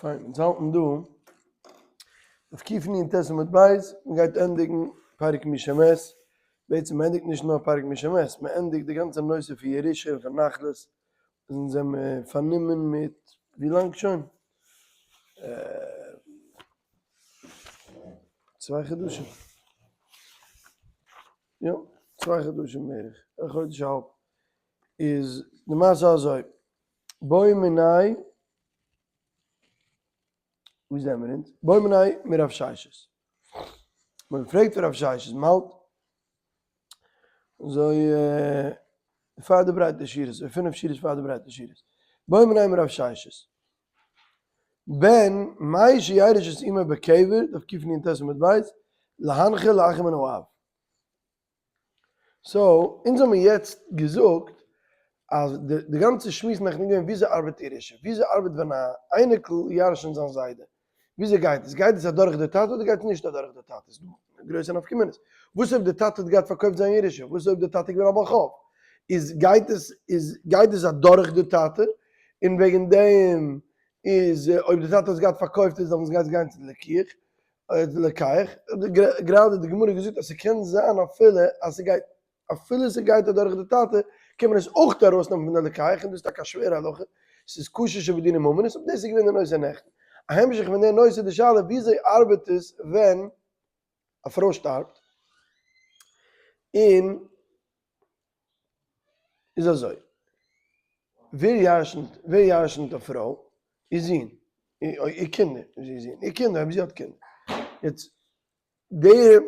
פיין, אונז האלטן דא אויף קנ"ט עמוד ב', מען גייט ענדיגן פרק מי שמת, בעצם מען ענדיגט נישט נאר פרק מי שמת, מען ענדיגט די גאנצע נושא פון ירושה און פון נחלות, אונז זעמיר פארנומען מיט ווי לאנג שוין? 2 חדשים, יא, 2 חדשים בערך, א חודש א האלב, איז די מעשה אזוי, בעו מיניה, וואו זעמיר אונז? בעו מיניה מרב ששת. מען פרעגט פון רב ששת, מען האלט אזוי פאר די ברייטע שורות, אזוי פינף שורות פאר די ברייטע שורות. בעו מיניה מרב ששת. בן מהו שירש את אמו בקבר, דף קנ"ט עמוד ב', להנחיל לאחר מן האב. so, אונז האמיר יעצט געזאגט אז די גאנצע שמועס נעכטן איז געווען וויאזוי ארבעט ירושה, וויאזוי ארבעט ווען א אייניקל ירש'נט זיין זיידע, וויאזוי גייט עס, גייט עס אדורך די טאטע אדער גייט עס נישט אדורך די טאטע, ס'איז דא גרויסע נפקא מינות, וואס אויב די טאטע האט געהאט פארקויפט זיין ירושה, וואס אויב די טאטע איז געווען א בעל חוב, איז גייט עס איז גייט עס אדורך די טאטע, און וועגן דעם איז אויב די טאטע האט עס געהאט פארקויפט איז דארף עס גיין צו די לקיח, לקיח, גראדע די גמרא געזאגט אז ס'קען זיין אפילו אז ס'גייט אפילו ס'גייט אדורך די טאטע קען מען עס אויך ארויסנעמען פון די לקיח און דאס איז טאקע א שווערע הלכה, ס'איז קשה שבדיני ממונות, אבער דאס איז געווען די נושא נעכטן. א המשך פון די נושא די שאלה וויאזוי ארבעט עס ווען א פרוי שטארבט און איז אזוי, ווער ירשנ'ט, ווער ירשנ'ט א פרוי? איר זון, איר קינדער, נישט איר זון, איר קינדער, אויב זי האט קינדער. יעצט, דער,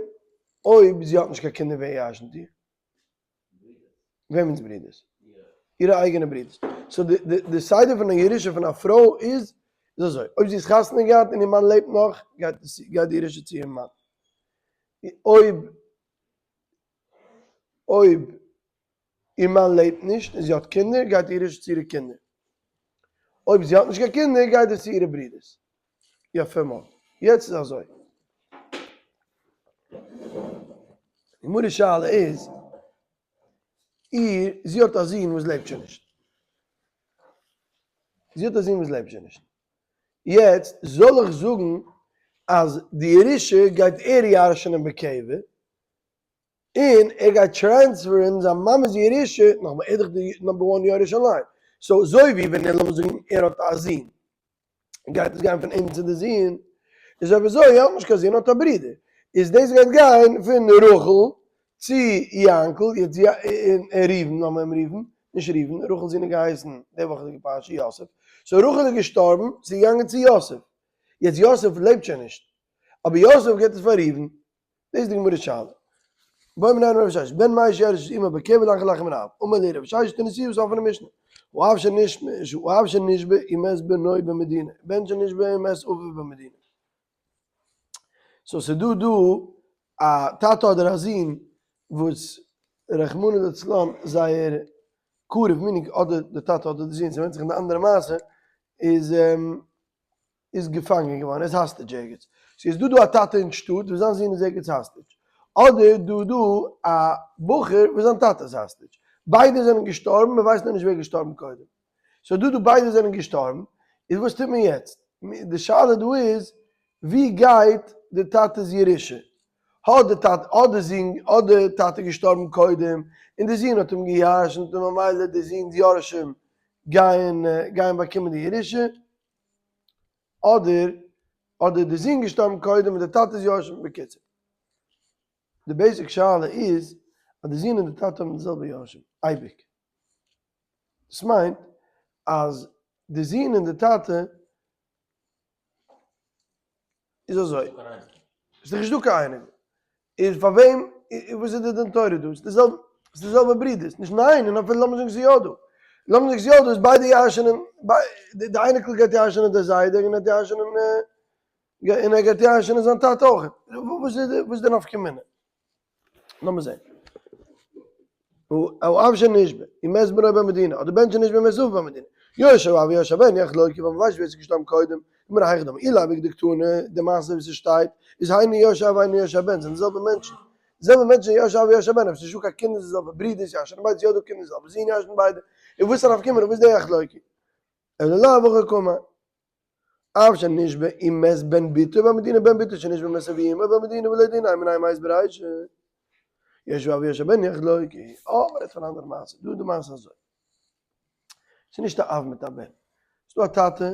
אויב זי האט נישט קיין קינדער ווער ירשנ'ט איר? וועמענס ברודערס? אירע אייגענע ברודערס. so די, די, די סדר פון א ירושה פון א פרוי איז, איז אזוי, אויב זי איז חתונה געהאט און איר מאן לעבט נאך, גייט עס, גייט די ירושה צו איר מאן. אויב אויב איר מאן לעבט נישט און זי האט קינדער גייט איר ירושה צו אירע קינדער, אויב זי האט נישט קיין קינדער גייט עס צו אירע ברודערס. יפה מאוד. יעצט איז אזוי, די גמרא שאלה איז, איר, זי האט א זון וואס לעבט שוין נישט, זי האט א זון וואס לעבט שוין נישט, יעצט זאל איך זאגן אז די ירושה גייט ער ירש'נען בקבר, און ער גייט transfer ן זיין מאמע'ס ירושה, נאכאמאל ער איז דאך די number one יורש אליין, so אזוי ווי ווען ער לאמיר זאגן ער האט א זון, גייט עס גיין פון אים צו די זון, איז אויב אזוי ער האט נישט קיין זון ער האט א ברודער, איז דאס גייט גיין פון רחל צו יענקל, יעצט און ראובן, לאמיר אים רופן, נישט ראובן, רחל'ס זון האט געהייסן די וואכעדיגע פרשה יוסף, so רחל איז געשטארבן, ס'איז געגאנגען צו יוסף, יעצט יוסף לעבט שוין נישט, אבער יוסף געבט עס פאר ראובן, דאס איז די גמרא'ס שאלה. בעו מיניה מרב ששת, בן מהו שירש את אמו בקבע להנחיל לאחר מן האב, אמר להו רב ששת תניתוה וואס אפענע משנה, האב שנשבע האב שנשבע ומת בנו במדינה, בן שנשבע ומת אביו במדינה. so ס'דא דא א טאטע אדער א זון וואס רחמנא לצלן זייער קרוב meaning אדער די טאטע אדער די זון ס'ווענדט זיך אין די אנדערע מעשה איז איז געפאנגען געווארן, ער איז hostage ערגעץ. ס'איז דא דא א טאטע אין שטאט וואס זיין זון איז ערגעץ hostage. אדער דא דא א בחור וואס זיין טאטע איז hostage. ביידע זענען געשטארבן, מען ווייסט נאר נישט ווער איז געשטארבן קודם. so דא דא ביידע זענען געשטארבן, איז וואס טוט מען יעצט? די שאלה דא איז, ווי גייט די טאטע'ס ירושה? האט די טאטע, האט די זון, האט די טאטע געשטארבן קודם, און די זון האט אים גע'ירש'נט, און ממילא די זון'ס יורשים גייען גייען באקומען די ירושה? אדער אדער די זון געשטארבן קודם און די טאטע איז יורשים, בקיצור די basic שאלה איז אז די זון און די טאטע האבן די זעלבע יורשים אייביג, דאס מיינט אז די זון און די טאטע איז אזוי, ס'איז דאך נישט דא קיין אייניקל, איז פאר וועם, וואס איז די דין תורה דא? ס'איז די זעלבע, ס'איז די זעלבע ברודערס, נישט ניין, און אפילו לאמיר זאגן ס'איז יא דא, לאמיר זאגן ס'איז יא דא, איז ביידע ירש'ענען, די אייניקל גייט ירש'ענען די זיידע און ער גייט ירש'ענען, און ער גייט ירש'ענען זיין טאטע אויך, וואס איז די, וואס איז די נפקא מינה? לאמיר זען. האב שנשבה, ומת בנו במדינה, אדער בן שנשבה ומת אביו במדינה. יורשי האב ויורשי הבן יחלוקו, ווייל מ'ווייסט ווער ס'איז געשטארבן קודם, גמרא היכי דמי, אי לאו כדקתני, די מעשה ווי ס'שטייט, איז היינו יורשי האב היינו יורשי הבן, זענען די זעלבע מענטשן. די זעלבע מענטשן יורשי האב ויורשי הבן, אויב ס'איז נישטא קיין קינדער זענען די זעלבע ברידערס, ירש'ן ביידע, ס'איז יא דא קינדער, די זעלבע זין ירש'ן ביידע. און וואס איז א נפקא מינה, וואס איז די יחלוקו? אלא לאו הכי קאמר. אב שנשבה ומת בן בתו במדינה בן בתו שנשבה ומת אבי אמו במדינה ולא דין איין מנין מת ברישא יורשי האב ויורשי הבן יחלוקו אה מ'רעדט פון א אנדערע מעשה דא איז די מעשה אזוי ס'איז נישט א אב מיט א בן ס'איז דא א טאטע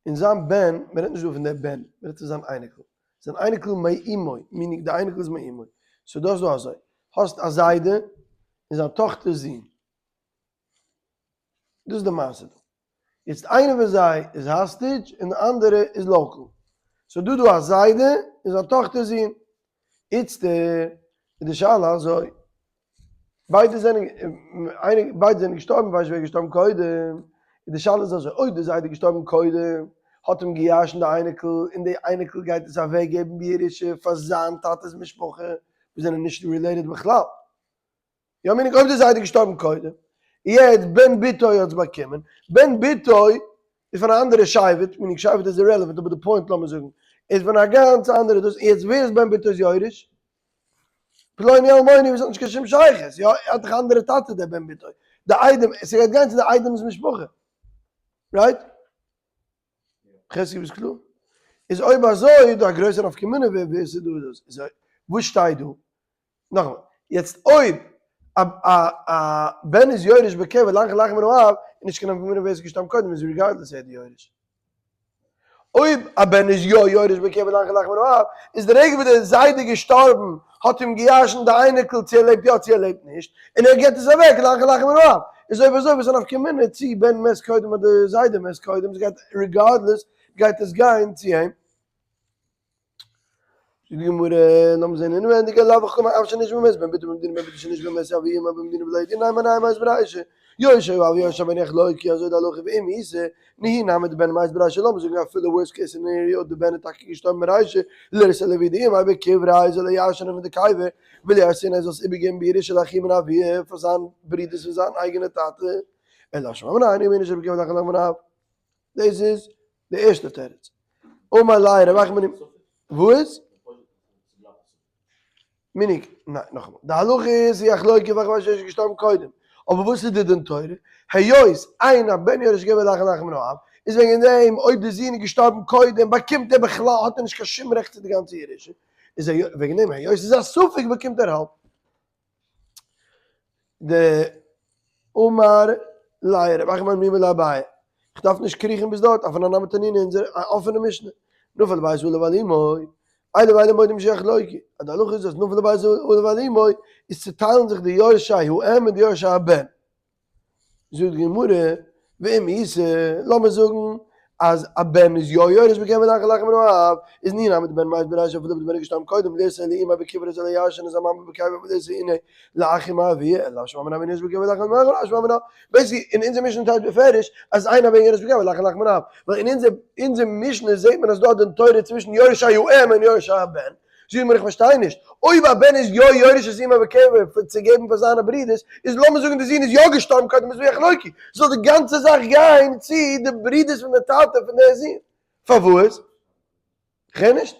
און זיין בן מ'רעדט נישט דא פון דער בן מ'רעדט פון זיין אייניקל זיין אייניקל מאמו meaning די אייניקל איז מאמו so דא איז דא אזוי האסט א זיידע און זיין טאכטער'ס זון דאס איז די מעשה דא. יעצט איינער פון זיי איז hostage און די אנדערע איז local. so דא דא א זיידע און זיין טאכטער'ס זון. איצטער איז די שאלה אזוי. ביידע זענען איינער ביידע זענען געשטארבן ווייסט ווער איז געשטארבן קודם. איז די שאלה איז אזוי אויב די זיידע איז געשטארבן קודם האט אים געירשנט די אייניקל און די אייניקל גייט עס אוועק געבן בירושה פאר זיין טאטע'ס משפחה וואס זענען נישט related בכלל. יא meaning אויב די זיידע איז געשטארבן קודם, יעצט בן בתו האט עס באקומען, בן בתו איז פון א אנדערע שבט, meaning שבט איז irrelevant אבער די point לאמיר זאגן, איז פון א גאנץ אנדערע דאס, יעצט ווער איז בן בתו'ס יורש? פלוני אלמוני וואס האט נישט קיין שום שייכות, יא ער האט דאך א אנדערע טאטע דער בן בתו, די איידעם, ס'גייט גיין צו די איידעמ'ס משפחה, right? חזקי ביסט קלאר? איז אויב אזוי איז דא א גרויסע נפקא מינה ווער ווער ס'איז דא דאס, איז וואס שטייט דא? נאכאמאל, יעצט אויב א א א בן איז יורש בקבר לאחר לאחר מן האב, איז נישט קיין נפקא מינה ווער ס'איז געשטארבן קודם איז regardless ער די יורש. אויב א בן איז יא יורש בקבר לאחר לאחר מן האב, איז די רגע וואס דער זיידע איז געשטארבן האט אים געירשנט די אייניקל צו ער לעבט יא צו ער לעבט נישט, און ער געבט עס אוועק לאחר לאחר מן האב, איז אויב אזוי וואס איז א נפקא מינה צו בן מת קודם אדער זיידע מת קודם, ס'גייט regardless גייט עס גיין צו אים. זאגט די גמרא, לאמיר זען אינווענדיג, לאו איך קום אף שנשבה ומת בן בתו במדינה בן בתו שנשבה ומת אבי אמו במדינה ולא ידעו ניין מנין מת ברישא, יורשי האב ויורשי הבן יחלוקו, אזוי די הלכה ואם איתא, נהי נמי דבן מת ברישא, לאמיר זאגן אפילו worst case scenario די בן איז טאקע געשטארבן ברישא, לירתיה לאבוה דאימיה בקבריה זאל ער ירש'נען אין די קבר, ולירתיניה ער זאל עס איבערגעבן בירושה לאחוה מן אבוה פאר זיין ברודערס פון זיין אייגענע טאטע, אלא שמע מינה אינו מינה שבקבר לאחר לאחר מן האב. דאס איז די ערשטע תירוץ. אמר ליה רב אחא מני וואס? meaning, ניין, נאכאמאל, די הלכה איז יחלוקו וועלכע ווייסט ווער איז געשטארבן קודם, אבער וואס איז די דין תורה? היות אין הבן יורש בקבר לאחר לאחר מן האב, איז וועגן דעם אויב די זון איז געשטארבן קודם באקומט ער בכלל האט ער נישט קיין שום רעכט צו די גאנצע ירושה, איז וועגן דעם היות ס'איז א ספק באקומט ער האלב. די אמר ליה רב אחא בר מימר לאביי, איך דארף נישט קריכן ביז דארט, אף אנן נמי תנינא אונזער אפענע משנה, נפל לבית עליו על אמו, אלו ואלו מודים שיחלוקו, אז די הלכה איז אז נפל לבית עליו על אמו איז צוטיילן זיך די יורשי האם און די יורשי הבן. זאגט די גמרא, ואם איתא, לאמיר זאגן אז א בן איז יא יורש בקבר לאחר לאחר מן האב, איז נהי נמי דבן מת ברישא אפילו אויב די בן איז געשטארבן קודם לירתיה לאימיה בקבריה זאל ער ירש'ענען זיין מאמע בקבר ולירתיניה לאחוה מאבוה, אלא שמע מינה בן יורש בקבר לאחר לאחר שמע מינה, basically אין אונזער משנה שטייט בפירוש אז אין הבן יורש בקבר לאחר לאחר מן האב, ווייל אין אונזער משנה זעט מען אז דא א דין תורה צווישן יורשי האם און יורשי הבן, זאג מיר איך פארשטיי נישט, אויב א בן איז יא יורש את אמו בקבר צו געבן פאר זיינע ברידערס, איז לאמיר זאגן די זון איז יא געשטארבן קודם איז ויחלוקו, זאל די גאנצע זאך גיין צו די ברידערס פון די טאטע פון די זון, פארוואס? כ'הער נישט.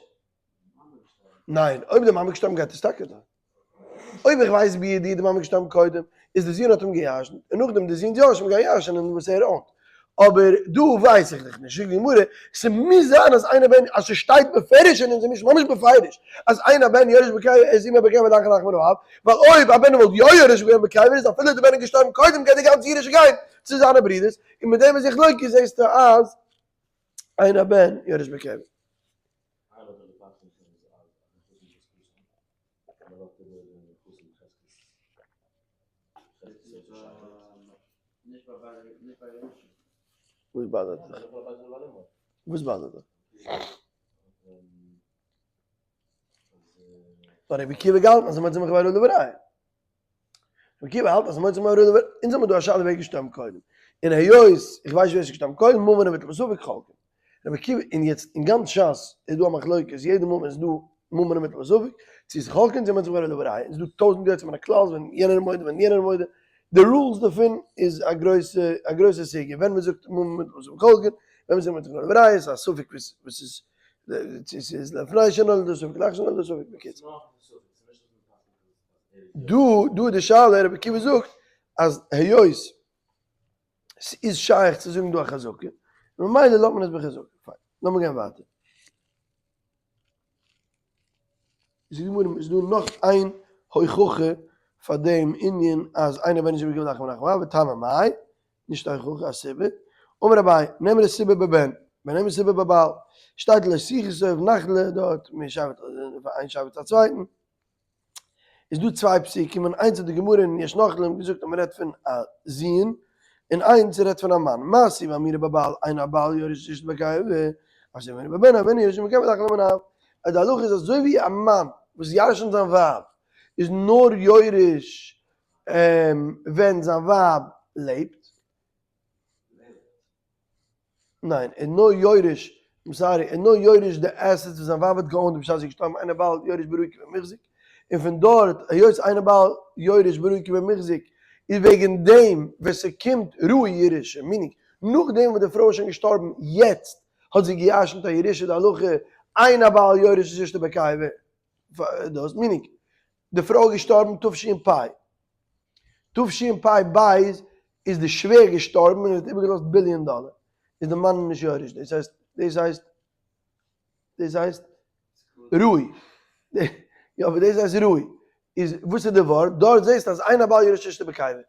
ניין, אויב די מאמע איז געשטארבן גייט עס טאקע דארט. אויב איך ווייס בידיעה די מאמע איז געשטארבן קודם, איז די זון האט אים געירשנט, און נאכדעם די זון'ס יורשים גייען ירש'נען וואס ער own ט. אבער דא ווייס איך דאך נישט, זאגט די גמרא, ס'מוז זיין אז אין הבן, אז ס'שטייט בפירוש אין אונזער משנה, ממש בפירוש, אז אין הבן יורש בקבר את אמו בקבר לאחר לאחר מן האב, ווייל אויב א בן וואלט יא יורש געווען בקבר איז אפילו די בן איז געשטארבן קודם גייט די גאנצע ירושה גיין צו זיינע ברידערס, און מיט דעם איז יחלוקו זעסטו אז אין הבן יורש בקבר. וואס באדערט דיך? וואס באדערט דיך? ווייל רבי עקיבא געהאלטן אז מ'האט זיך מחבר אדער בריאה. רבי עקיבא האלט אז מ'האט זיך מחבר אדער אונז האבן דא א שאלה ווער איז געשטארבן קודם. און היות איך ווייס נישט ווער ס'איז געשטארבן קודם, ממון און מוטל בספק חולקין. רבי עקיבא, און יעצט אין גאנץ שס איז דא א מחלוקת, יעדע מאל ווען עס איז דא ממון און מוטל בספק, צו איז חולקין צו מ'האט זיך מחבר אדער בריאה. איז דא טויזענט יוצא מן הכלל'ס ווען יענער איז מודה ווען יענער איז מודה. די rules דערפון איז א גרויסע א גרויסע סוגיא, ווען מ'זאגט ממון ומטל בספק חולקין, ווען מ'זאגט מ'האט זיך מחבר אדער בריאה איז א ספק וואס וואס איז צו ס'איז לפני שנולד הספק לאחר שנולד הספק, בקיצור. דא דא איז די שאלה, רבי עקיבא זאגט אז היות ס'איז שייך צו זאגן דא א חזקה. ממילא לאזט מען עס בחזקה. פיין, לאמיר גיין ווייטער. זאגט די גמרא, איז דא נאך איין הוכחה פאר דעם ענין אז אין הבן יורש בקבר לאחר מנחם אב, וטעמא מאי, נישט א הוכחה, א סיבה. אמר אביי, נאמרה סיבה בבן, ונאמרה סיבה בבעל. שטייט לא תכסוף נחלה דארט, משבט פון איין שבט צו א צווייטן. איז דא צוויי פסוקים און איינס האט די גמרא אין יש נוחלין געזאגט אז מען רעדט פון א זוהן און איינס רעדט פון א מאן, מה סיבה אמירה בבעל אין הבעל יורש אשתו בקבר, אף סיבה אמירה בבן הבן יורש בקבר לאחר מן האב, אז די הלכה איז אזוי ווי א מאן וואס ירש'נט זיין ווייב איז נאר יורש ווען זיין ווייב לעבט. ניין, ער איז נאר יורש, I'm sorry, ער איז נאר יורש די assets וואס זיין ווייב האט גע own ט בשעת זי איז געשטארבן אין הבעל יורש בראוי כבמוחזק, און פון דארט היות אין הבעל יורש בראוי כבמוחזק איז וועגן דעם ווען ס'קומט ראוי ירושה, meaning נאכדעם וואס די פרוי איז שוין געשטארבן יעצט האט זי געירשנט א ירושה די הלכה אין הבעל יורש את אשתו בקבר, דאס meaning די פרוי איז געשטארבן תש"פ, תשפ"ב איז די שווער געשטארבן און האט איבערגעלאזט ביליאן דאלער, איז די מאן נישט יורש, דאס הייסט, דאס הייסט, דאס הייסט ראוי, יא אבער דאס הייסט ראוי, איז וואס איז די ווארט, דארט זעסטו אז אין הבעל יורש אשתו בקבר,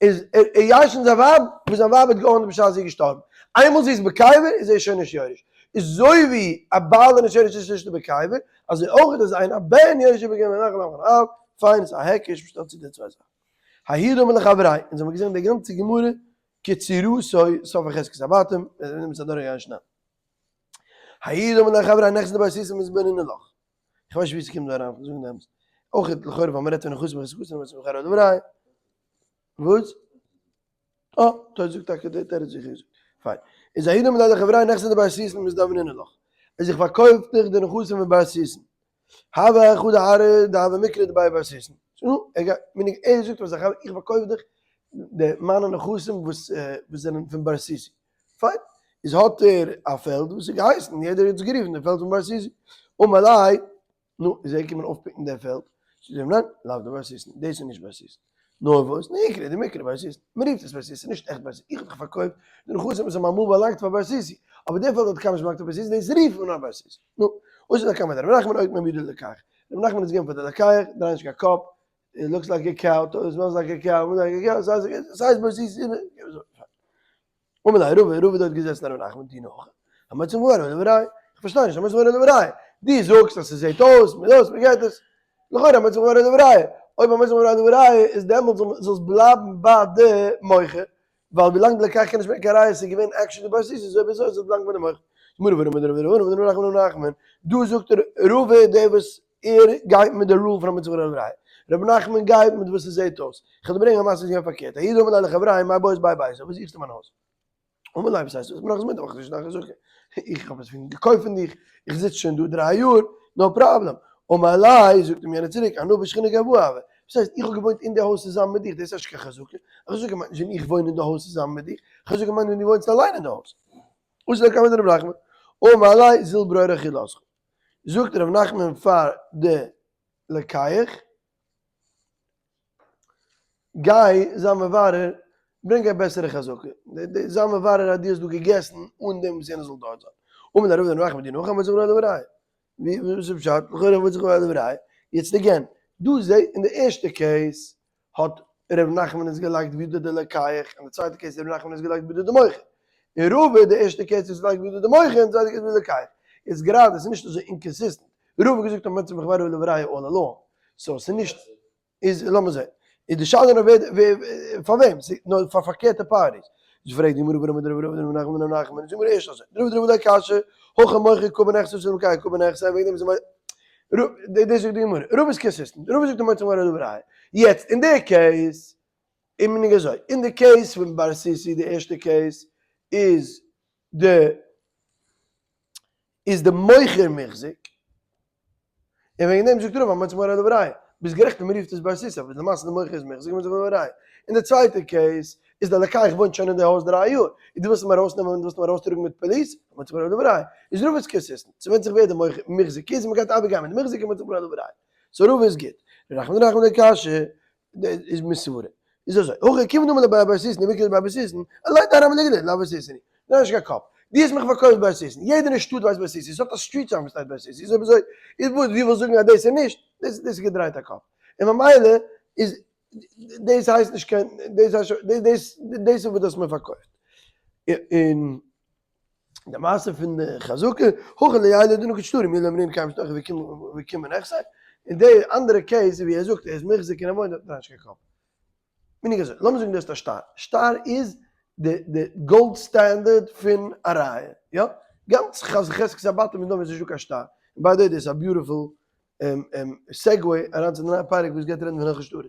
איז ער ירש'נט זיין ווייב וואס זיין ווייב האט גע own ט בשעת זי איז געשטארבן, איינמאל זי איז בקבר איז ער שוין נישט יורש, איז אזוי ווי א בעל איז נישט יורש אשתו בקבר, אזוי אויך איז אין הבן יורש בקבר נחלה אחר אב, פיין ס'איז א היקש מ'שטעלט צו די צוויי זאכן. ההוא דאמר לחבריה, אונז האבן געזען די גאנצע גמרא כצורתו סוף חזקת הבתים, מיר מוזן עס אדורכגיין שנעל. ההוא דאמר לחבריה נכסי דבר סוסים מתבוננין לך. איך ווייס נישט ווי ס'קומט דא אריין, זאגן די אמת. אויך לכאורה ווייל מ'רעדט פון נכסים בחזקתן און מ'רעדט פון דברי. וואס? אה, תוס' זאגט טאקע די תירוץ ווי איך האב געזאגט. פיין. איז ההוא דאמר לחבריה נכסי דבר סוסים מתבוננין לך. אז איך פארקויף דיך די נכסים פון בר סוסים. הוה חדא ארעא דהוה מיקרי דבי בר סוסים. נו, ער גייט, meaning ער זאגט פאר זיין חבר איך פארקויף דיך די מיינע נכסים וואס וואס זענען פון בר סוסי. פיין. איז האט ער א פעלד וואס איז געהייסן, יעדער האט עס גערופן די פעלד פון בר סוסי. אמר ליה, נו, איז ער געקומען אויפ pick ן דער פעלד, זאגט ער אים ניין, לאו דבר סיסן, דאס איז נישט בר סוסין, נאר וואס, ניקרי דמיקרי בר סוסין, מען רופט עס בר סוסין, ס'איז נישט עכט בר סוסין, איך האב דאך פארקויפט די נכסים וואס האבן אמאל באלאנגט פאר בר סוסי, אבער דער פעלד האט קיינמאל נישט באלאנגט פאר בר סוסי, דאס רופט מען נאר בר סוסי. נו, וואס איז נקמה דרבי נחמן אוקמה בידו ללוקח, רבי נחמן האט עס געגעבן פאר די לוקח, דריי נישט קיין קאפ, it looks like a cow, it smells like a cow, ס'הייסט בר סוסי, אמר ליה רבא, רבא דארט געזעסן ר' נחמן דינא הכי, המוציא מחבירו עליו הראיה, איך פארשטיי נישט, המוציא מחבירו עליו הראיה, דו זאגסט אז ס'זעט אויס, מיט דאס, מיט גייט עס, לכאורה המוציא מחבירו עליו הראיה, אויב המוציא מחבירו עליו הראיה איז דעמאלטס זאל עס בלייבן ביי די מוכר, ווייל ווילאנג די לוקח קען נישט ברענגען קיין ראיה ס'איז געווען actually די בר סוסי איז אויב אזוי זאל עס בלייבן ביי די מוכר. גמרא ורבא דרבא דרבא דרבא נחמן ר' נחמן, דא זאגט רבא דער וואס ער גייט מיט די rule פון המוציא מחבירו עליו הראיה, ר' נחמן גייט מיט וואס עס זעט אויס, איך וועל דיר ברענגען א מעשה וואס איז געווען פארקערט, ההוא דאמר ליה לחבריה מאי בעית בהאי ביתא, וואס זוכסטו אין מיין הויז? אמר ליה וואס הייסט וואס מ'נאך זמן דאך נישט נאך זאגן איך האב עס פון געקויפט פון דיך, איך זיץ שוין דא דריי יאר, no problem, אמר ליה זאגט אים יענער צוריק, אנא בשכינה גואי הוה, וואס הייסט איך האב געוואוינט אין די הויז צוזאמען מיט דיך, דאס איז נישט קיין חזקה, א חזקה מיינט נישט ווען איך וואוין אין די הויז צוזאמען מיט דיך, חזקה מיינט ווען דו וואוינסט אליין אין די הויז. אתא לקמיה דרב נחמן, אמר ליה זיל ברור אכילתך, זאגט ר' נחמן פאר די לוקח, גיי זיי מברר, ברענג א בעסערע חזקה, זיי מברר אז דו האסט דא געגעסן אן דעם וואס יענער זאל דארט זיין. אמר ליה רבא לר' נחמן דינא הכי המוציא מחבירו עליו הראיה, וואס איז פשט? לכאורה המוציא מחבירו עליו הראיה, יעצט again, דא זעה אין די ערשטע case האט ר' נחמן עס געלייגט בידי די לוקח, אין די צווייטע case ר' נחמן עס געלייגט בידי די מוכר. אין רבא די ערשטע case איז געלייגט בידי די מוכר און די צווייטע case בידי די לוקח. איז גראדע ס'איז נישט אזוי inconsistent. רבא האט געזאגט המוציא מחבירו עליו הראיה all along. so ס'איז נישט איז לאמיר זען. איז די שאלה נאר ווער ווער פאר וועם? ס'איז נאר פאר פארקערטע parties. איז פרעגט די גמרא ורבא דרבא רבא דרבא נחמן דרב נחמן איז די גמרא ערשט אזוי. דרבא דרבא לא קשיא, הכא מוכר קא בנכסי לוקח קא בנכסי וועגן דעם איז דאס זאגט די גמרא, רבא איז consistent, רבא זאגט המוציא מחבירו עליו הראיה, יעצט אין די case, איז מען אזוי, אין די case פון בר סיסי די ערשטע case איז די איז די מוכר מוחזק, און וועגן דעם זאגט רבא המוציא מחבירו עליו הראיה, ביסט גערעכט אז מען רופט עס בר סיסי אבער למעשה די מוכר איז מוחזק המוציא מחבירו עליו הראיה, אין די צווייטע case איז די לוקח וואוינט שוין אין די הויז דריי יאר, און דו ווילסט אים ארויסנעמען און דו ווילסט אים ארויסטראגן מיט פאליס, המוציא מחבירו עליו הראיה, איז רבא איז consistent, ס'ווענדט זיך ווער די מוחזק איז און מ'גייט אייביג גיין מיט די מוחזק המוציא מחבירו עליו הראיה, so רבא איז גוט. ר' נחמן ר' נחמן לא קשיא איז מסברא איז אזוי, הכא כיון דאמר ליה בר סיסנא, ווי קומט בר סיסנא? ער לייגט אריין מליגנא, לאו בר סיסנא. דריי נישט קיין קאפ. דו האסט מיך פארקויפט בית איסין, יעדער אין שטאט ווייסט בית איסין, ס'האט א street sign וואס שטייט בית איסין, איז אויב אזוי, איז וואס, דו ווילסט זאגן אז דאס איז נישט, דאס איז געדרייט א קאפ, און ממילא איז דאס הייסט נישט קיין, דאס הייסט דאס דאס איז וואס דו האסט מיר פארקויפט. און די מעשה פון די חזקה, הכא לעילא דנקט שטרי מי לא אמרינן קיים שטחי וקים נכסי, און די אנדערע case ווי ער זאגט ער איז מוחזק און ער וואוינט דארט דריי נישט קיין קאפ. meaning אזוי, לאמיר זאגן דו האסט א שטר, שטר איז די די gold standard פון א ראיה, יא? גאנץ חזקת הבתים איז נאר ווען ס'איז נישטא קיין שטר, און by the way דאס איז א beautiful segue אריין צו די נייע פרק וואס גייט רעדן פון הלכות שטרות,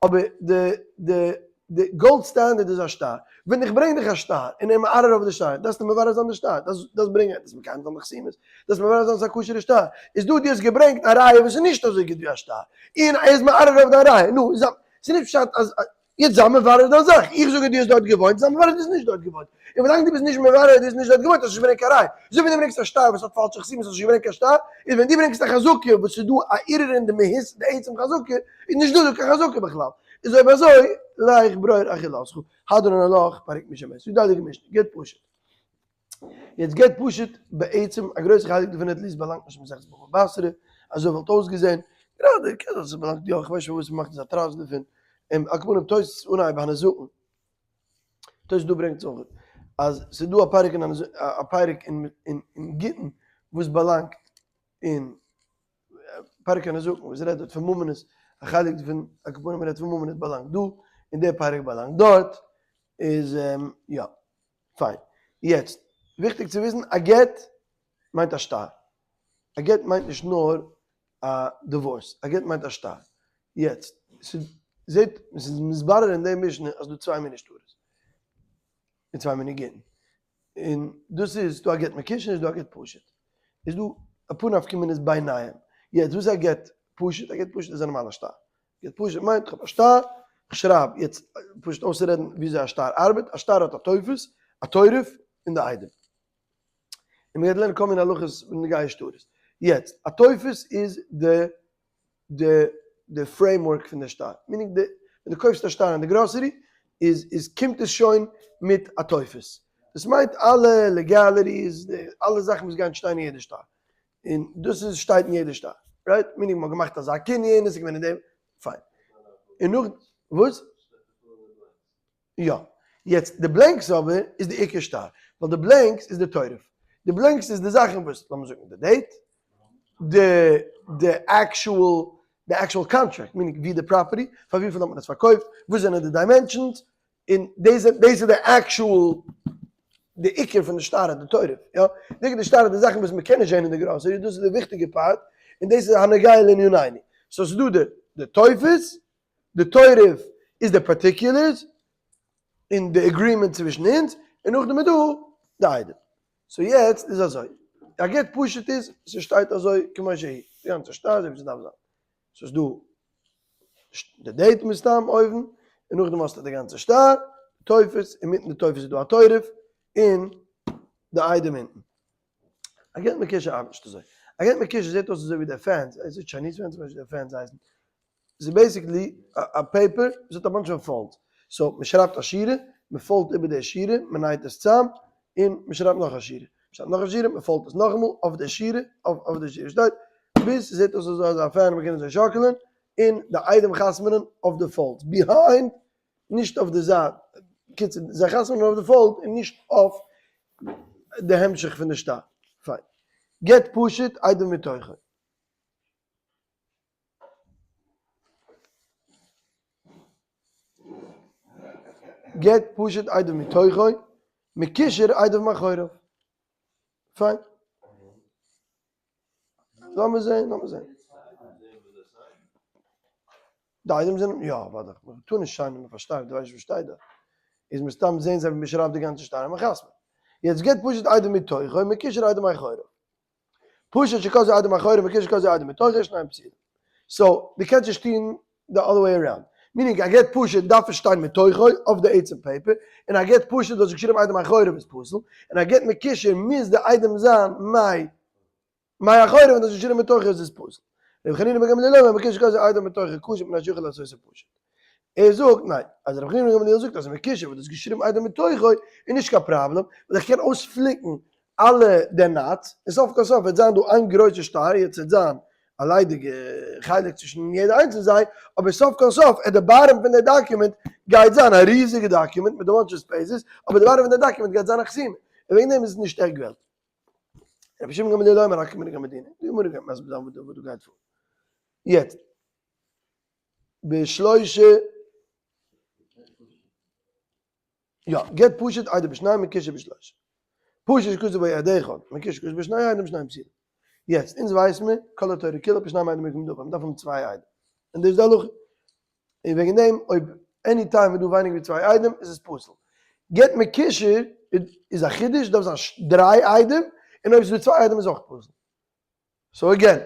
אבער די די די gold standard איז א שטר, ווען איך ברענג דיך א שטר און ער מערער אויף די שטר, דארפסטו מברר זיין די שטר, דארפסט ברענגען, דארפסט מקיים זיין די חתימות, דארפסט מברר זיין ס'איז א כשר'ע שטר, איז דא דו האסט געברענגט א ראיה וואס איז נישט אזוי גוט ווי א שטר, און ער איז מערער אויף דיין ראיה, נו, ס'איז נישט פשט אז יעצט זיי מברר דיין זאך, איך זאג אז דו האסט דארט געוואוינט, זיי מברר דו האסט נישט דארט געוואוינט, און ווילאנג דו ביסט נישט מברר אז דו האסט נישט דארט געוואוינט האסטו נישט געברענגט קיין ראיה, אזוי ווי דו ברענגסט א שטר וואס האט פאלשע חתימות האסטו נישט געברענגט קיין שטר, איז ווען דו ברענגסט א חזקה וואס ס'איז דא א ערעור אין די מהות די עצם חזקה, איז נישט דא דא קיין חזקה בכלל, איז אויב אזוי לך ברור אכילתך, הדרן עלך פרק משמש, זאגט די הייליגע משנה, גט פשוט. יעצט גט פשוט בעצם א גרויסע חלק דערפון at least באלאנגט נישט אין מסכת בבא בתרא, אזוי וואלט אויסגעזען, גראדע קען זיין ס'באלאנגט יא, כ'ווייס נישט פארוואס מ'מאכט אזא טראסק דערפון, און על כל פנים תוס' אנהייב הנזקין, תוס' דא ברענגט עס אויך, אז ס'איז דא א פרק אין א פרק אין גיטין וואס באלאנגט אין פרק הנזקין וואס רעדט דארט פון ממונות, א חלק דערפון על כל פנים רעדט פון ממונות באלאנגט דא, און דער פרק באלאנגט דארט, איז יא. פיין. יעצט, וויכטיג צו וויסן, א גט מיינט א שטר. א גט מיינט נישט נאר א divorce, א גט מיינט א שטר. יעצט, ס'זעט, ס'איז מתברר אין די משנה אז ס'דא צוויי מיני שטרות, און צוויי מיני גיטין. און דאס איז, ס'דא א גט מקושר און ס'דא א גט פשוט. איז דא אפאר נפקא מינות ביניהם. יעצט, וואס איז א גט פשוט? א גט פשוט איז א נארמאלע שטר. גט פשוט מיינט איך האב א שטר, איך שרייב, יעצט פשוט אויסצורעדן וויאזוי א שטר ארבעט, א שטר האט א טופס, א תורף, און די עדים. און מ'גייט לערנען כל מיני הלכות בנוגע שטרות. יעצט, א טופס איז די די די framework פון די שטר, meaning די ווען דו קויפסט א שטר אין די גראסערי איז איז קומט עס שוין מיט א טופס. דאס מיינט אלע legalities, די אלע זאכן וואס גייען שטיין אין יעדע שטר. און דאס איז שטייט אין יעדע שטר, right? meaning מ'האט געמאכט אזא קנין, עס איז געווען אין דעם, פיין. און נאך, וואס? יא. יעצט די blanks אבער איז די עיקר שטר, ווייל די blanks איז די תורף. די blanks איז די זאכן וואס, לאמיר זאגן די date, די די actual די actual contract, meaning ווי די property, פאר וויפיל האט מען עס פארקויפט, וואס זענען די dimensions, און דאס דאס איז די actual די עיקר פון די שטר די תורף, יא, די עיקר די שטר די זאכן וואס מען קען נישט זען אין די גראסערי, דאס איז די וויכטיגע part, און דאס איז הנוגע לענינינו. so ס'איז דא די די טופס, די תורף איז די particulars, און די agreement צווישן אונז, און נאכדעם איז דא די עדים. so יעצט איז אזוי, א גט פשוט איז, ס'שטייט אזוי כמו שהיא, די גאנצע שטר אזוי ווי ס'דארף זיין. ס'איז דא די date מסתם אויבן, און נאכדעם האסטו די גאנצע שטר, טופס, אינמיטן די טופס איז דא א תורף, און די עדים אונטן. א גט מקושר ארבעט נישט אזוי. א גט מקושר זעט אויס אזוי ווי די fans, איז עס Chinese fans? כ'ווייס נישט ווי די fans הייסן. ס'איז basically א paper וואס האט א bunch פון folds. so מ'שרייבט א שורה, מ'פאלדט איבער די שורה, מ'נייט עס צאם, און מ'שרייבט נאך א שורה. מ'שרייבט נאך א שורה, מ'פאלדט עס נאכאמאל אויף די שורה, אויף די שורה. שטייט ביז ס'זעט אויס אזוי אזא fan מ'קען אזוי שאקלען, און די עדים חתמ'נען אויף די folds behind, נישט אויף די זייט, קיצור זיי חתמ'נען אויף די fold און נישט אויף די המשך פון די שטר. פיין. גט פשוט עדים מתוכו. גט פשוט עדים מתוכו, מקושר עדים מאחוריו. פיין. לאמיר זעהן, לאמיר זעהן. די עדים זענען, יא אוודאי, מען טאר נישט שיינען, מען פארשטייט, דו ווייסט נישט וואס שטייט דארט. איז מסתם זעהן זיי ווי מען שרייבט די גאנצע שטר און מען חתמ'ט. יעצט גט פשוט עדים מתוכו, מקושר עדים מאחוריו. פשוט שכתבו עדים מאחוריו מקושר שכתבו עדים מתוכו שניהם פסולים. so דו קענסט נישט טון די other way around. meaning א גט פשוט דארף עס שטיין מתוכו אויף די עצם paper, און א גט פשוט וואס איז געשריבן עדים מאחוריו איז פסול, און א גט מקושר מוז די עדים זיין מאי מאחוריו און דאס איז געשריבן מתוכו איז עס פסול. רבי חנינא בן גמליאל אומר מקושר שכתבו עדים מתוכו כשר מפני שיכול לעשותו פשוט. ער זאגט ניין, אז רבי חנינא בן גמליאל זאגט אז מקושר וואס איז געשריבן עדים מתוכו איז נישט קיין פראבלעם, ווייל איך קען אויספליקן. אלע די knots, און סוף כל סוף וועט זיין דא איין גרויסע שטר, יעצט וועט זיין א ליידיגע חלק צווישן יעדע איינס פון זיי, אבער סוף כל סוף at the bottom פון די document גייט זיין א ריזיגע document מיט א bunch of spaces, אבער די bottom פון די document גייט זיין א חתימה, און וועגן דעם איז עס נישט עק וועלט. רבי שמעון גמליאל אומר הכל כמנהג המדינה, די גמרא גייט מסביר זיין וואס דא גייט פאר. יעצט, בשלושה. יא, גט פשוט עדים בשניים מקושר בשלושה. פשוט שכתוב בו עד אחד, מקושר שכתוב בו שני עדים שניהם פסולים. יעצט, אונז ווייס מיר, כל התורה כולה בשניים עדים יקום דבר, מ'דארף האבן צוויי עדים. און דאס איז די הלכה. און וועגן דעם, אויב any time איז דא ווייניגער ווי צוויי עדים, איז עס פסול. גט מקושר איז א חידוש, דארף זיין דריי עדים, און אויב ס'איז דא צוויי עדים איז אויך פסול. so again,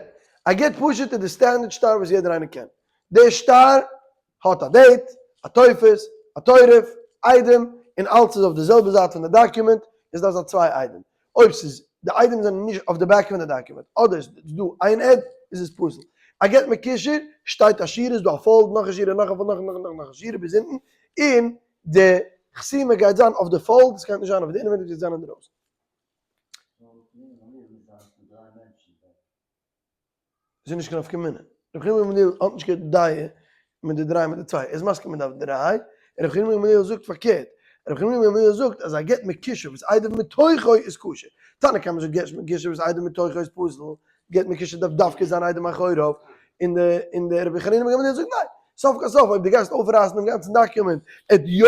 א גט פשוט איז די standard שטר וואס יעדער איינער קען. דער שטר האט א date, א טופס, א תורף, עדים, און אלץ איז אויף די זעלבע זייט פון די document, עס דארף זיין צוויי עדים. אויב ס'איז די עדים זענען נישט אויף די back פון די document, אדער איז דא איין עד, איז עס פסול. א גט מקושר, שטייט א שורה, איז דא א fold, נאך א שורה, נאך א fold, נאך נאך נאך נאך א שורה ביז אונטן, און די חתימה גייט זיין אויף די fold, עס גייט נישט זיין אויף די אינעווייניג, עס גייט זיין אינדרויסן. ס'איז נישט קיין נפקא מינה. רבי חנינא בן גמליאל האט נישט קיין דעה מיט די דריי מיט די צוויי, ער איז מסכים מען דארף דריי, און רבי חנינא בן גמליאל זאגט פארקערט, רבי חנינא בן גמליאל זאגט אז א גט מקושר וואס עדים מתוכו איז כשר, תנא קמא זאגט גט מקושר וואס עדים מתוכו איז פסול, גט מקושר דארף דווקא זיין עדים מאחוריו, און די און די רבי חנינא בן גמליאל זאגט ניין, סוף כל סוף אויב דו גייסט אויפרייסן דעם גאנצן document, עט יא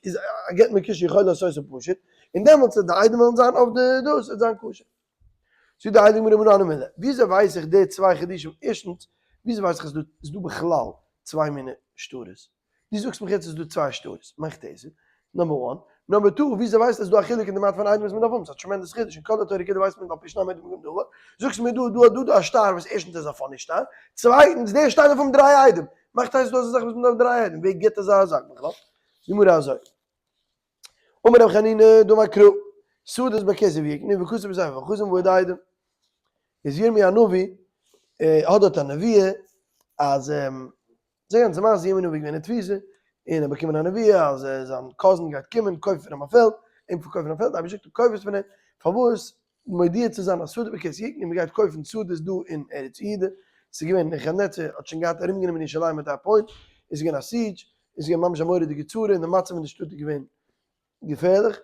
איז א גט מקושר יכול לעשותו פשוט, און דעמאלטס וועט די עדים וועלן זיין אויף די דאס וועט זיין כשר. זאגט די הייליגע גמרא מנא הני מילי, וויאזוי ווייס איך די צוויי חידושים, ערשטנס, וויאזוי ווייס איך אז ס'איז דא בכלל צוויי מיני שטרות? דו זאגסט מיך יעצט אז ס'איז דא צוויי שטרות, מאכט דאס, number one, number two, וויאזוי ווייסטו אז ס'איז דא א חילוק אין די מעט פון עדים וואס מ'דארף האבן, ס'איז א tremendous חידוש, אין כל התורה כולה ווייסט מען על פי שניים עדים יקום דבר, זאגסט מיר דא דא דא דא א שטר וואס ערשטנס איז א funny שטר, צווייטנס דער שטר דארף האבן דריי עדים, מאכט הייסט דא אזא זאך וואס מ'דארף דריי עדים, ווער גיבט אזא זאך בכלל? זאגט די גמרא אזוי. אמר רבי חנינא דאמר קרא, שדות בכסף יקנו וכתוב בספר וחתום והוד עדים. איז ירמי' הנביא האט דארט א נביאה אז זיי גאנצע מעשה ירמי' הנביא געווען אין תפיסה און ער באקומען א נביאה אז זיין cousin גייט קומען קויפן פון אים א פעלד, אים פארקויפן א פעלד, אייבערשטער זאגט אים קויף עס פון אים, פארוואס מודיע צו זיין אז שדות בכסף יקנו, מען גייט קויפן שדות דא אין ארץ יהודה, ס'איז געווען נבוכדנצר האט שוין געהאט ארומגענומען ירושלים at that point, עס איז געווען א siege, עס איז געווען ממש א מורא'דיגע צרה און די מצב אין די שטאט איז געווען געפערליך,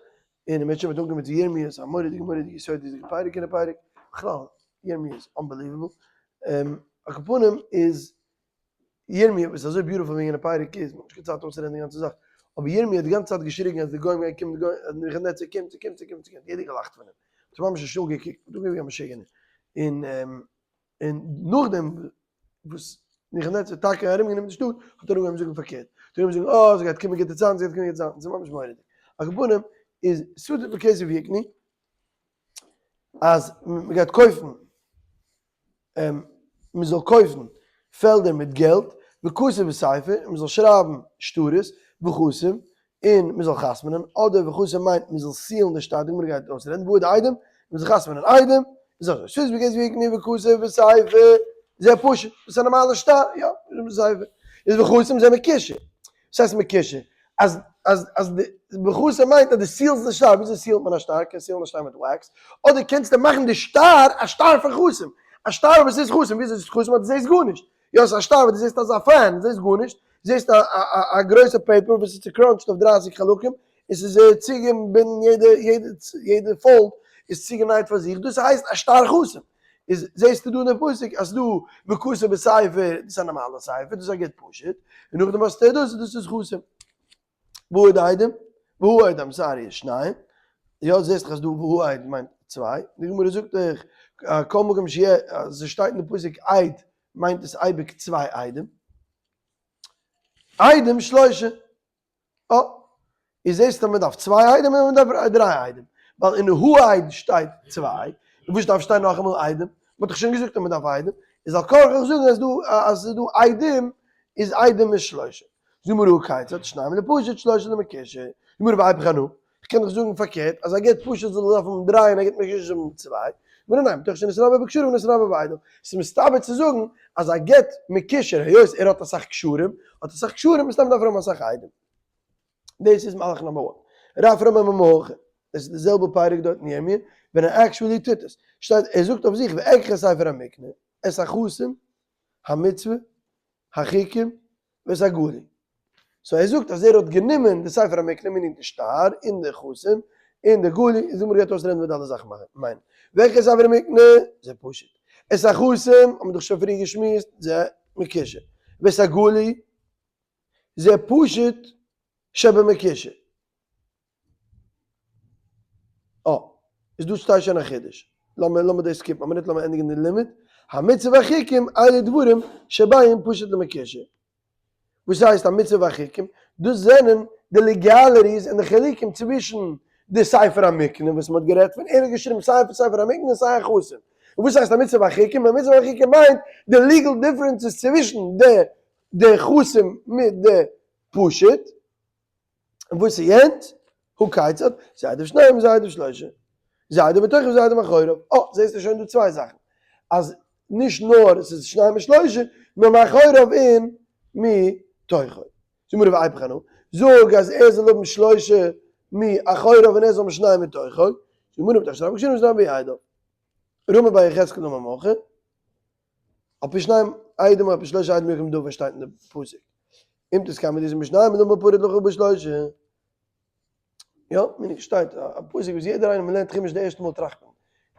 און אם ירצה השם וועט אנקומען צו ירמי' איז א מורא'דיגע מורא'דיגע יסודות'דיגע פרק אין די פרק, בכלל ירמי' איז unbelievable, על כל פנים איז ירמי' וואס איז אזוי beautiful וועגן די פרק איז, מ'האט נישט קיין צייט אויסצורעדן די גאנצע זאך, אבער ירמי' האט די גאנצע צייט געשריגן אז די גוים גייען קומען, די גוים, אז נבוכדנצר קומט, ס'קומט, ס'קומט, ס'קומט, יעדער געלאכט פון אים, מ'האט אים ממש נישט אנגעקוקט, מ'האט אנגעקוקט ווי א משוגענער, און און נאכדעם וואס נבוכדנצר האט טאקע ארומגענומען די שטאט, האט ער אנגעהויבן זאגן פארקערט, האט ער אנגעהויבן זאגן אה, ס'גייט קומען גוטע צייטן, ס'גייט קומען גוטע צייטן, ס'איז ממש מורא'דיג. על כל פנים, איז שדות בכסף יקנו, אז מ'גייט קויפן מען זאל קויפן פעלדער מיט געלט, וכתוב בספר, און מען זאל שרייבן שטרות, וחתום, און מען זאל חתמ'נען, אדער וחתום מיינט מען זאל seal ן די שטר, די גמרא גייט אויסרעדן, ועוד עדים, מען זאל חתמ'נען עדים, איז אזוי, שדות בכסף יקנו וכתוב בספר, זה פשוט, דאס איז א נארמאלע שטר, יא, בספר, איז וחתום זה מקושר, וואס הייסט מקושר? אז אז אז די וחתום מיינט אז דו seal סט די שטר, וויאזוי seal ט מען א שטר? קענסט seal ן א שטר מיט wax, אדער קענסטו מאכן די שטר א שטר פון חתום, א שטר וואס איז חתום, וויאזוי איז חתום אז דו זעסט גארנישט, יא ס'איז א שטר וואס דו זעסט אזא פען, דו זעסט גארנישט, זעסט א א א גרויסע paper וואס איז צו crunch ט אויף דרייסיג חלקים, און ס'איז צוגעבינדן יעדע יעדע יעדע fold איז צוגענייט פאר זיך, דאס הייסט א שטר חתום, איז זעסטו דא אין די פסוק אז ס'דא וכתוב בספר, דאס איז א נארמאלע ספר, דאס איז א גט פשוט, און נאכדעם האסטו דאס, דאס איז חתום. והעד עדים, והעד I'm sorry איז שניים, יא זעסט דאך אז דא והעד מיינט צוויי, די גמרא זאגט דאך כל מקום שיהיה, אז ס'שטייט אין די פסוק עד מיינט עס אייביג צוויי עדים, עדים שלושה. אה, איז זעסטו אז מען דארף צוויי עדים און מען דארף דריי עדים, ווייל אין העד שטייט צוויי, און וואס דארף שטיין נאכאמאל עדים? מען האט דאך שוין געזאגט אז מען דארף עדים, איז על כרחך זאגן אז דא אז ס'איז דא עדים איז עדים איז שלושה. זאג מיר הא כיצד, שניים לפשוט שלושה למקושר, זאג מיר ואיפוך אנא, כ'קען דאך זאגן פארקערט אז א גט פשוט זאל דארפן האבן דריי און א גט מקושר זאל האבן צוויי, מיר ניין, מתוך שנתרבה בקשרים נתרבה בעדים, ס'איז מסתבר צו זאגן אז א גט מקושר היות ער האט אסאך קשרים, האט אסאך קשרים מסתם דארף ער האבן אסאך עדים. דאס איז מהלך number one. רפרם אמר מהכא, דאס איז די זעלבע פרק דארט אין ירמיה. ווען ער actually טוט עס. שטייט, ער זאגט אויף זיך ואקח את ספר המקנה, את החתום, המצוה, החוקים, ואת הגלוי. so ער זאגט אז ער האט גענומען די ספר המקנה meaning די שטר און די חתום און די גלוי, און די גמרא גייט אויסרעדן וואס די אלע זאכן מיינען. ואקח את ספר המקנה, זה פשוט. את החתום האט מען דאך שוין פריער געשמועסט, זה מקושר. ואת הגלוי, זה פשוט שבמקושר. אה, איז דא שטייט שוין א חידוש. לאמיר לאמיר דאס skip ן א מינוט לאמיר ענדיגן די לימוד. המצוה והחוקים אלו דברים שבין פשוט למקושר. וואס הייסט המצוה והחוקים? דאס זענען די legalities און די חילוקים צווישן די ספר המקנה וואס מען האט גערעדט פון, ער האט געשריבן סיי פון ספר המקנה און סיי החתום. און וואס הייסט המצוה והחוקים? המצוה והחוקים מיינט די legal differences צווישן די די חתום מיט די פשוט. און וואס איז יענץ? הא כיצד? זה עדיו שניים וזה עדיו שלושה. זה עדיו בתוכו וזה עדיו מאחוריו. אה, זעסטו שוין דא צוויי זאכן. אז נישט נאר עס איז שניים ושלושה, נאר מאחוריו און מתוכו. זאג מיר ואיפכא אנא, זאג אז ער זאל האבן שלושה מאחוריו און ער זאל האבן שניים מתוכו. זאג מיר מתוך שניים כשרים ושניים בידיו. רמי בר יחזקאל אמר מהכא. על פי שניים עדים על פי שלושה עדים יקום דבר שטייט אין די פסוק. אם תסכם מיט דיזע משניים למה פריט לך בשלושה. יא, מיר שטייט א פסוק וואס יעדער איינער מ'לערנט חומש די ערשטע מאל טראכט מען.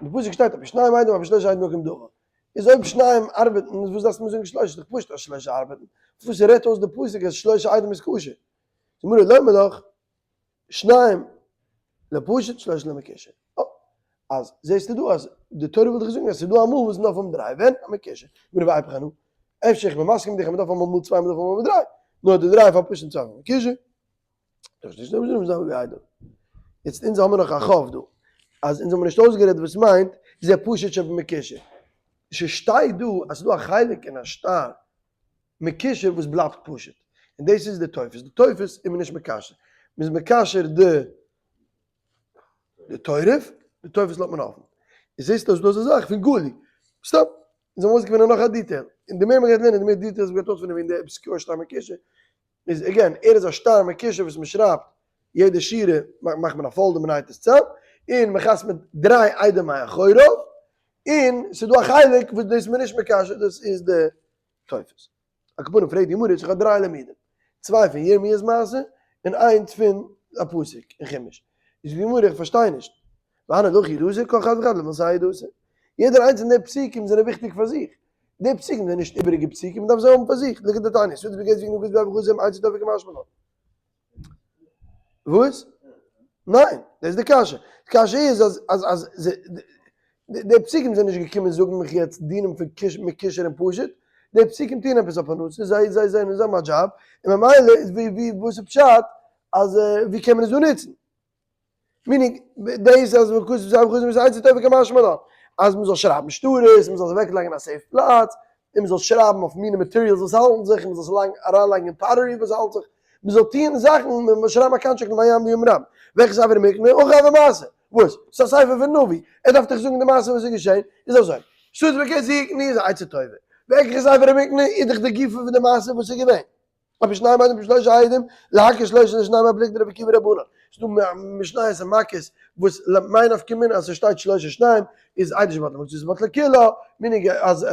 אין די פסוק שטייט על פי שניים עדים על פי שלושה עדים יקום דבר. איז אויב שניים ארבעטן איז וואס דארפסטו מיר זאגן שלושה? איז דאך פשוט אז שלושה ארבעטן. וואס רעדט אויס די פסוק אז שלושה עדים איז כשר? די גמרא לומר לך שניים לפשוט שלושה למקושר. אה, אז זעסטו דא אז די תורה וויל דיך זאגן אז ס'איז דא אמאל וואס מ'דארף האבן דריי, ווען? א מקושר. גמרא ואיפכא אנא, אפשר איך בין מסכים מיט דיך אז מ'דארף האבן אמאל צוויי מ'דארף האבן אמאל דריי, נאר די דריי פאר פשוט און צוויי פאר מקושר. דאס איז נישט נאר זיין ווי איידער. יעצט אונז האמיר נאך א חוב דא, אז אונז האמיר נישט אויסגערעדט וואס מיינט זה פשוט שבמקושר. ס'שטייט דא אז ס'איז דא א חלק אין א שטר מקושר וואס בלייבט פשוט, און דאס איז די טופס, די טופס איז מען נישט מקשר, מען איז מקשר די די תורף, די טופס לאזט מען אפן, איז זעסטו אז דא איז א זאך פון גלוי, סתם, אונז האבן אויסגעפונען נאך א detail, און די מער מען גייט לערנען די מער details מען גייט אויספינען וועגן די obscure שטר מקושר, איז again, ער איז א שטר מקושר וואס מען שרייבט יעדע שורה מאכט מען א folder מען נייט עס צאם, און מען חתמ'עט דריי עדים מאחוריו, און ס'איז דא א חלק וואס דאס איז מען נישט מקשר דאס איז די טופס. על כל פנים פרעגט די גמרא איך האב דריי לימודים, צוויי פון ירמיהו'ס מעשה און איינס פון א פסוק אין חומש, זאגט די גמרא איך פארשטיי נישט, והני להכי הוא דאתא כל חד וחד למילתיה הוא דאתא, יעדער איינס פון די פסוקים זענען וויכטיג פאר זיך, די פסוקים זענען נישט איבעריגע פסוקים מען דארף זיי האבן פאר זיך, לכדתניא, שדות בגט זקנה וכתוב ביד וחותם עצה טובה כמשמע לן. וואס? ניין, דאס איז די קשיא. די קשיא איז אז אז אז די פסוקים זענען נישט געקומען זאגן מיך יעצט דינים פון מקושר און פשוט, די פסוקים טוען עפעס א פרנסה, זיי זיי זיי זיי האבן א דזשאב, און ממילא איז ווי ווי וואס איז פשט אז ווי קען מען עס דא נוצן? meaning, דאס אז וכתב זיי וחותם איז עצה טובה כמשמע לן, אז מען זאל שרייבן שטרות, מען זאל עס אוועק לייגן אין א safe פלאץ, און מען זאל שרייבן אויף מיני materials וואס האלטן זיך, און מען זאל עס לייגן אריינלייגן אין pottery וואס האלט זיך, מען זאל טוען זאכן, מען זאל שרייבן א contract מיט ים דים רב, וועלכע ספר מקנה, אויך אויף מעשה, וואס? ס'איז א ספר פון נביא, ער דארף דיך זאגן די מעשה וואס איז געשען, איז אזוי, שטות בקעז איז א עצה טובה, וועלכע ספר מקנה איז דאך די גופא פון די מעשה וואס איז געווען. על פי שניים עדים בשלושה עדים, להקיש שלושה לשניים הפלוגתא דרבי עקיבא ורבנן. ס'דא משניות אין מכות וואס למאי נפקא מינה אז ס'שטייט שלושה שניים איז עדות שבטלה מקצתה בטלה כולה, meaning אז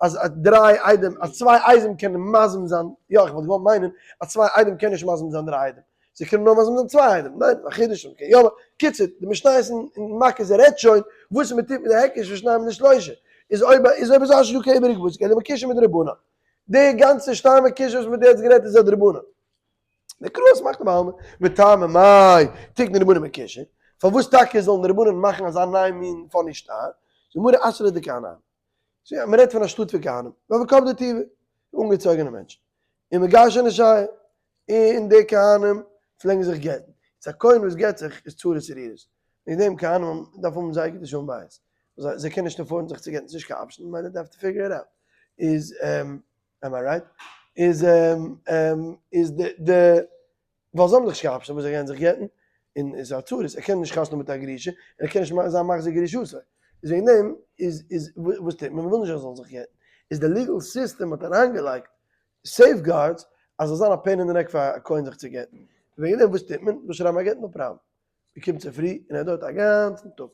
אז דריי עדים אז צוויי עדים קענען מזים זיין, יא איך וואלט געוואלט מיינען אז צוויי עדים קענען נישט מזים זיין דריי עדים, זיי קענען נאר מזים זיין צוויי עדים, ניין? א חידוש אז מ'קען יא, קיצור די משניות אין מכות רעדט שוין וואס מ'טוט מיט די היקש פון שניים לשלושה, איז אויב איז אויב אזוי נישטא קיין איבעריגע פסוק אלא מקושר מדרבנן. די גאנצע שטר מקושר וואס מ'האט יעצט גערעדט איז א דרבנן. די קראות מאכט בעלמא, וטעמא מאי תיקנו רבנן מקושר, פארוואס טאקע זאלן די רבנן מאכן אזא נייע מין funny שטר? זאגט גמרא אתרא דכהני. ס'איז מ'רעדט פון א שטאט פון כהנים, והוו קפדי טובא, אנגעצויגענע מענטשן, ומגרשי נשיא, און די כהנים פלעגן זיך גט'ן, איז א כהן וואס גט זיך איז צרות צרורות, וועגן דעם כהנים דארף האבן זייער גוטע שלום בית, זיי קענען נישט afford ן זיך צו גט'ן, ס'איז נישט קיין option, ממילא דארף to figure it out, איז am I right? איז איז די די ווייל זיי האבן דאך נישט קיין option וואס זיי גייען זיך גט'ן, און איז א צרות, ער קען נישט חתונה מיט א גרושה, און ער קען נישט זיין מחזיר גרושתו, איז וועגן דעם איז איז וואס טוט מען, מ'וויל נישט זיי זאלן זיך גט'ן, איז די legal system האט אריינגעלייגט safeguards אז זאל זיין א pain in the neck פאר א כהן זיך צו גט'ן, וועגן דעם וואס טוט מען? מ'זאל שרייבן א גט no problem. מען קומט צופרי און ער דויערט א גאנצן טאג.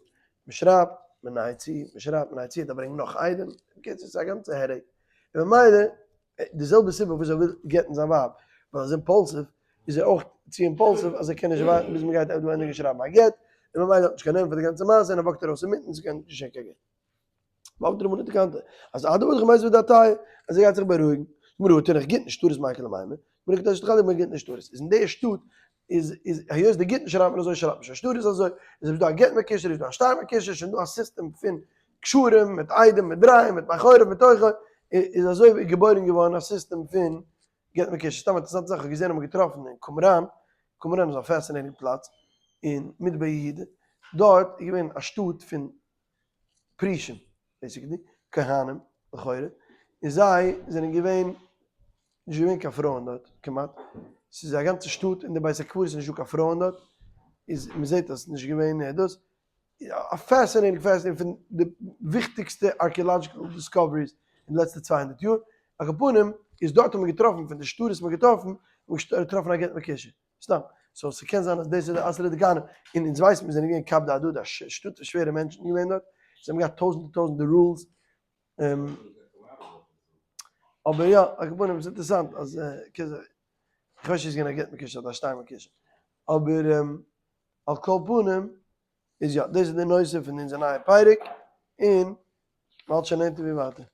מען שרייבט, מען נייעט צו, מען שרייבט, מען נייעט צו, ער דארף ברענגען נאך עדים, בקיצור ס'איז א גאנצע headache, און ממילא די זעלבע סיבה וואס ער וויל גט'ן זיין ווייב, ווייל ער איז impulsive, איז ער אויך צו impulsive אז ער קען נישט ווארטן ביז מען גייט דא ענדיגן שרייבן א גט, און ממילא האט נישט קיין נערוון פאר די גאנצע מעשה און ער walk ט ארויס אינמיטן, ס'קען נישט געשען קיין גט. ואמרת רבנן תקנתא, אז עד דאמר דכמייז ודעתיה, אז ער גייט זיך בארואיגן, גמרא תינח גיטין שטרות מאי איכא למימר, גמרא כדי שתחלק בין גיטין לשטרות, איז אין די שטאט איז איז היות די גיטין שרייבט מען אזוי שרייבט מען שוין שטרות אזוי, איז אויב איז דא א גט מקושר איז דא א שטר מקושר, שוין דא א סיסטעם פון קשרים מיט עדים מיט דרייען מיט מאחוריו מיט תוכו, איז אזוי געבוירן געווארן א סיסטעם פון גט מקושר. סתם א אינטערעסאנטע זאך, איך האב געזען האט מען געטראפן אין קומראן, קומראן איז א fascinating פלאץ אין מדבר יהודה, דארט איז געווען א שטאט פון פרושים, basically, כהנים, לכאורה, און זיי זענען געווען, נישט געווען קיין פרויען דארט, כמעט, ס'איז א גאנצע שטאט אין די בית הקברות איז נישטא קיין פרויען דארט, איז מ'זעט אז ס'איז נישט געווען דאס, א fascinating fascinating פון די וויכטיגסטע archaeological discoveries אין די לעצטע 200 יאר, על כל פנים איז דארט האט מען געטראפן פון די שטרות וואס מ'האט געטראפן, האט מען געטראפן א גט מקושר. סתם. so ס'קען זיין אז דאס איז די אסרי דכהנים, און אונז ווייסן מיר זענען געווען כבדי הדדי, א שטאט פון שווערע מענטשן געווען דארט, זיי האבן געהאט טויזנטער טויזנטער rules, אבער יא, על כל פנים ס'איז אינטערעסאנט אז קען זיין, איך ווייס נישט צו ס'איז געווען א גט מקושר אדער א שטר מקושר, אבער על כל פנים איז יא, דאס איז די נושא פון אונזער נייע פרק, און מ'האלט שוין נענטער ווי ווייטער.